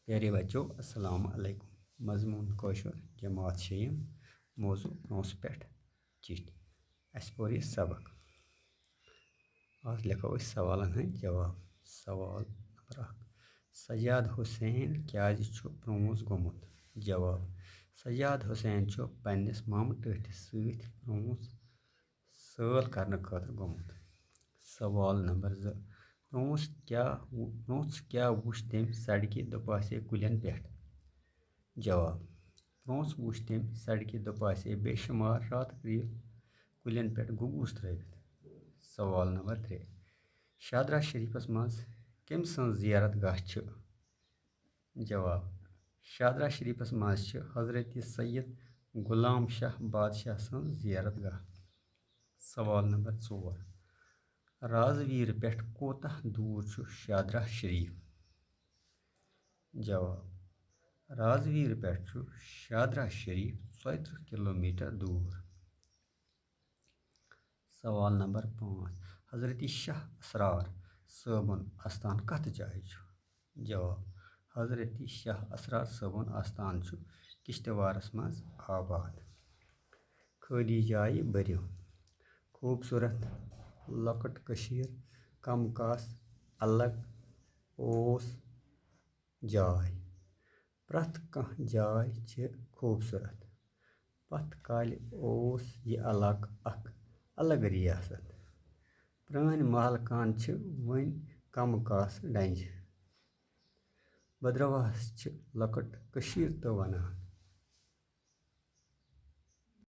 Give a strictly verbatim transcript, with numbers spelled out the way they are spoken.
پیارے بچو، السلام علیکم۔ مضمون کٲشُر، جماعت شیٚیِم، موضوع برونٛہہ پٮ۪ٹھ چِٹھۍ۔ اَسہِ پوٚر یہِ سبق۔ آز لیکھو أسۍ سوالن ہٕنٛدۍ جواب۔ سوال نمبر اکھ، سجاد حسین کیازِ چھُ برونٛہہ گوٚمُت؟ جواب، سجاد حسین چھُ پننِس مامہٕ ٹٲٹھِس سۭتۍ برونٛہہ سٲل کرنہٕ خٲطرٕ گوٚمُت۔ سوال نمبر زٕ، برونٛہہ کیٛاہ وُ-، برونٛہہ کیٛاہ وُچھ تٔمۍ سڑکہِ دُپاسے کُلٮ۪ن پٮ۪ٹھ؟ جواب، برونٛہہ وُچھ تٔمۍ سڑکہِ دُپاسے بے شمار راتہٕ کرٛیٖل کُلٮ۪ن پٮ۪ٹھ گوٚگوٗس ترٲوِتھ۔ سوال نمبر ترٛےٚ، شادرا شریفس منٛز کٔمۍ سٕنٛز زیارت گاہ چھِ؟ جواب، شادرا شریفس منٛز چھِ حضرت سید غلام شاہ بادشاہ سٕنٛز زیارت گاہ۔ سوال نمبر ژور، رازویر پٮ۪ٹھ کوتاہ دوٗر چھُ شادرا شریف؟ جواب، رازویر پٮ۪ٹھ چھُ شادرا شریف ژۄیہِ ترٕٛہ کلومیٹر دوٗر۔ سوال نمبر پانٛژھ، حضرت شاہ اسرار صٲبُن آستان کتھ جایہِ چھُ؟ جواب، حضرت شاہ اسرار صٲبُن آستان چھُ کشتواڑس منٛز آباد۔ خٲلی جایہِ بٔرِو۔ خوٗبصوٗرت لۄکٕٹ کٔشیٖر، کم کاس الگ اوس جاے۔ پرٛٮ۪تھ کانٛہہ جاے چھِ خوٗبصوٗرت۔ پتھ کالہِ اوس یہِ علاقہٕ اکھ الگ ریاست۔ پرٛٲنۍ محل کان چھِ وۄنۍ کم کاس ڈنجہِ۔ بدرواہس چھِ لۄکٕٹ کٔشیٖر تہٕ ونان۔